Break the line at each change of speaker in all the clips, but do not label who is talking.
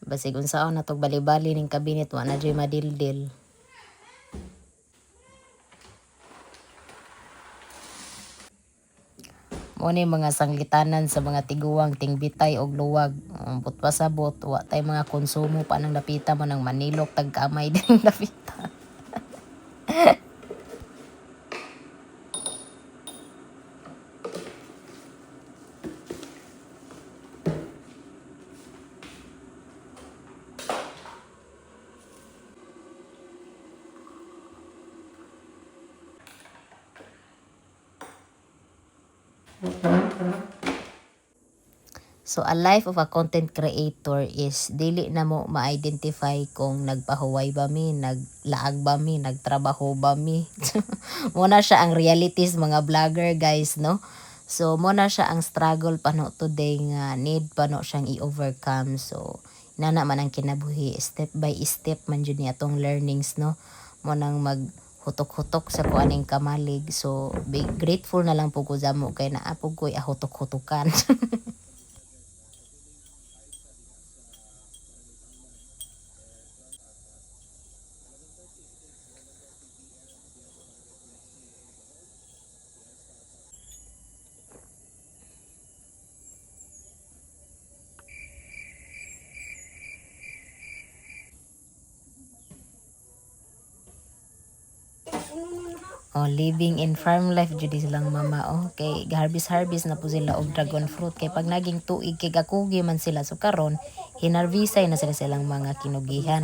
Basig unsaon na tog bali-bali ning kabinet, wa na jud madildil. Mo ni mga sanglitanan sa mga tiguang tingbitay og luwag. Ambot pasabot, wa tay mga konsumo pa nang dapita mo nang manilok tag kamay din dapita. So a life of a content creator is dili na mo ma-identify kung nagpahuway ba mi, naglaag ba mi, nagtrabaho ba mi. Mo na siya ang realities mga vlogger, guys, no? So mo na siya ang struggle pa no today nga need pa no siyang i-overcome. So nana man ang kinabuhi, step by step man jud ni atong learnings, no? Mo nang mag hutok-hutok sa kuaning kamalig. So be grateful na lang po ko jamo kay naa po ko'y ahutok-hutokan. Oh, living in farm life jud silang mama, oh, kay harvest harvest na po sila og dragon fruit kay pag naging tuig kay gakugi man sila, so karon hinarvisay na sila silang mga kinugihan.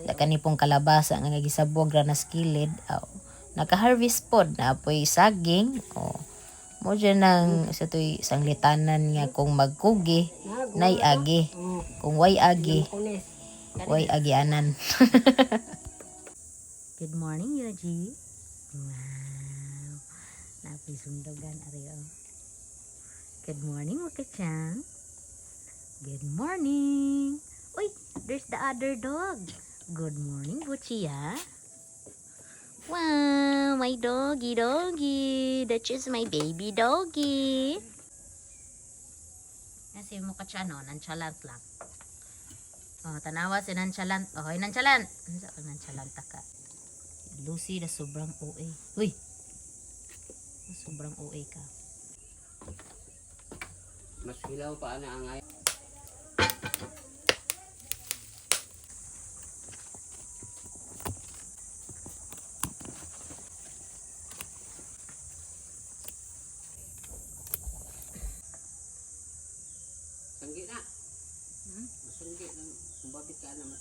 Da kani pong kalabasa nga gisabog ra nas kilid, oh, naka-harvest pod na poy saging, oh. Mo dyan ang sa to'y sanglitanan nga kung magkugi nay agi, kung way agi, way agianan. Good morning, Yoji. Wow. Napisundogan ari oh. Good morning, Waka-chan. Good morning. Uy, there's the other dog. Good morning, Buchia. Wow, my doggy doggy. That's just my baby doggy. Kasi Mukha-chan, oh, nonchalant lang. Oh, tanawa si nonchalant. Oh, hoy, nonchalant. Ano sa nonchalant ka? Lucy na sobrang OA. Uy! Sobrang OA ka.
Mas hilaw pa na ang ay. Sanggi na. Masanggi na. Kumbabit ka naman.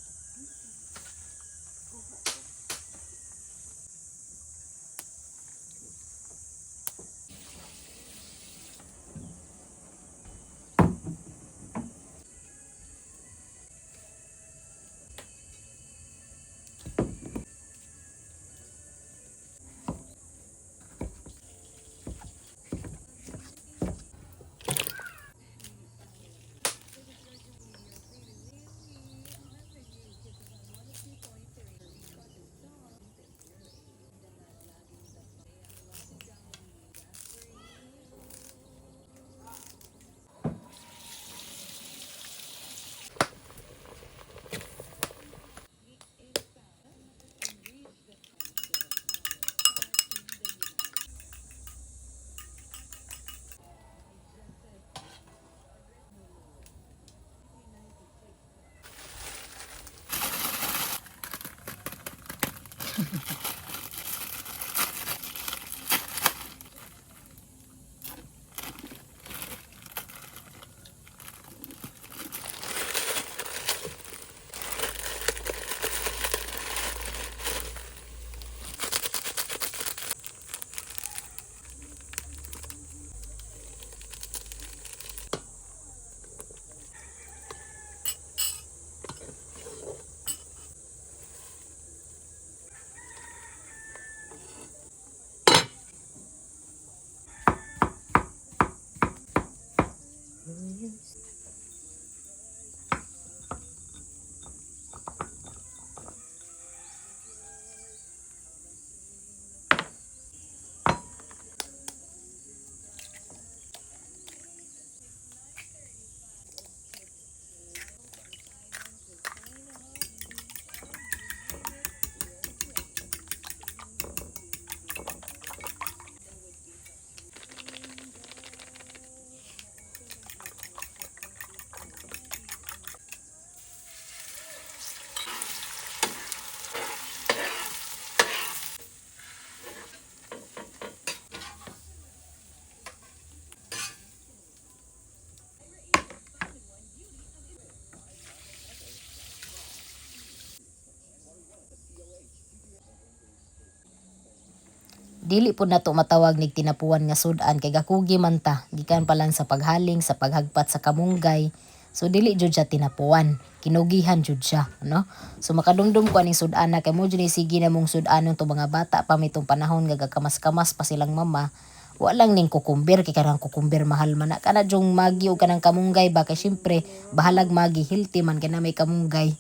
Dili pud nato matawag nig tinapuan nga sud-an kay gakugi man ta gikan pa lang sa paghaling, sa paghagpat sa kamunggay. So dili jud siya tinapuan, kinugihan jud siya, no? So makadumdum ko aning sud-ana kay mo jud ni sige na mong sud-anon to mga bata pa mitong panahon nga gakamas-kamas pa silang mama. Walang ning kukumbir kay kanang kukumbir mahal man na kana jung magi og kanang kamunggay ba kay syempre bahalag magi healthy man kay na may kamunggay.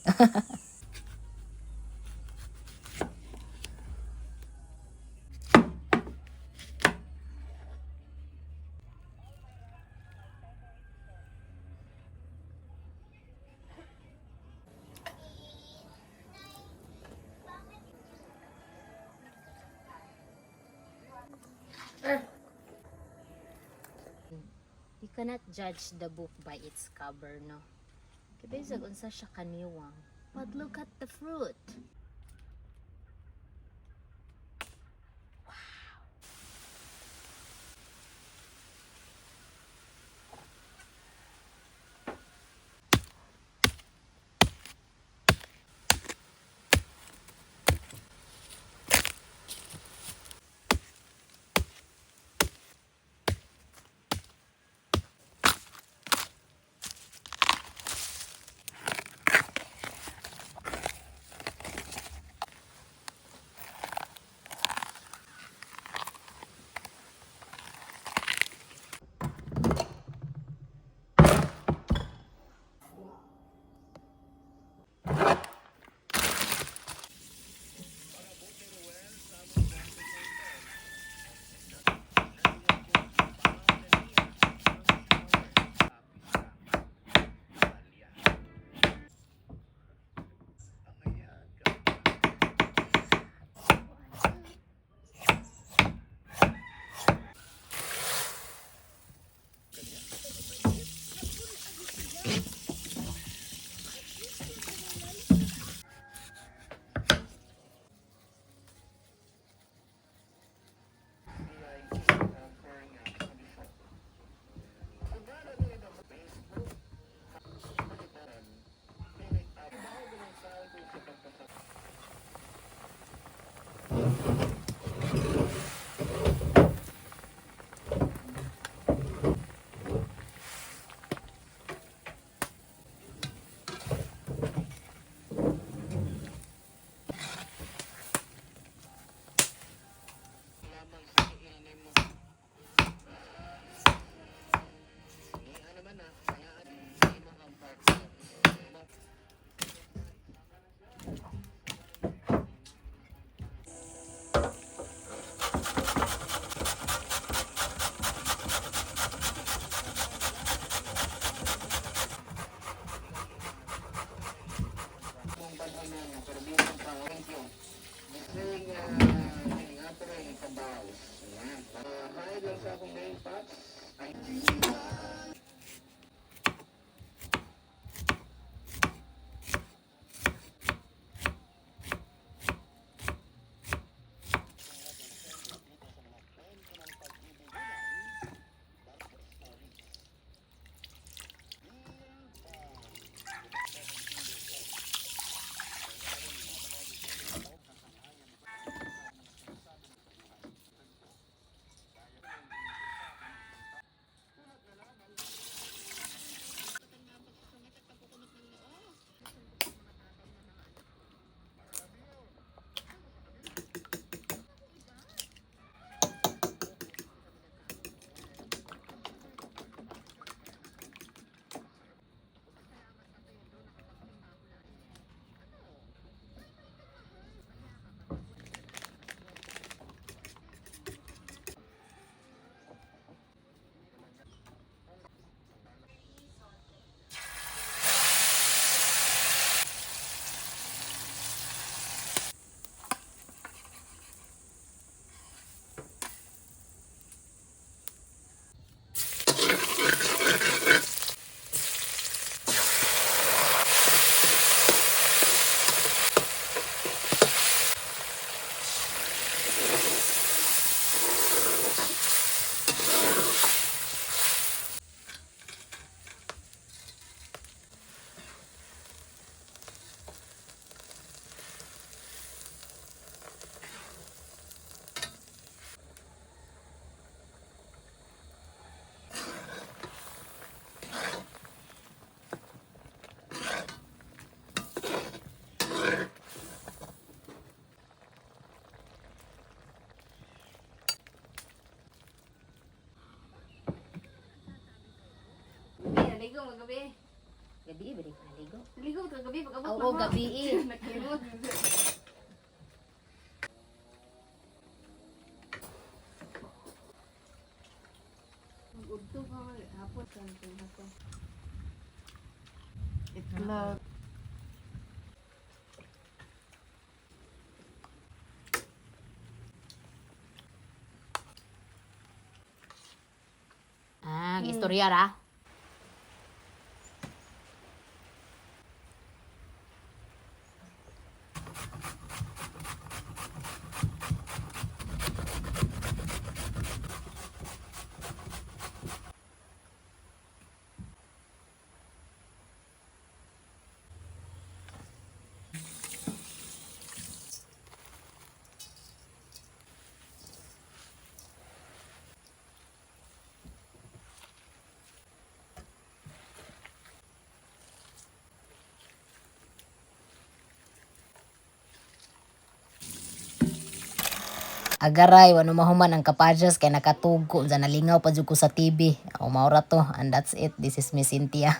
You cannot judge the book by its cover, no? Kay bisag unsa siya kaniwang. But look at the fruit.
Naligo kagabi.
Gabi ba di ka naligo?
Naligo kagabi pag-abot
Oo, gabi eh.
Nakalimot. Udto pa man hapon kan hapon.
Itlog.
Ah, istorya ra. Agaray, wano mahuman ang kapadyas kay nakatugo, unsa nalingaw pa jud ko sa TV. O maura to, and that's it. This is Miss Cynthia.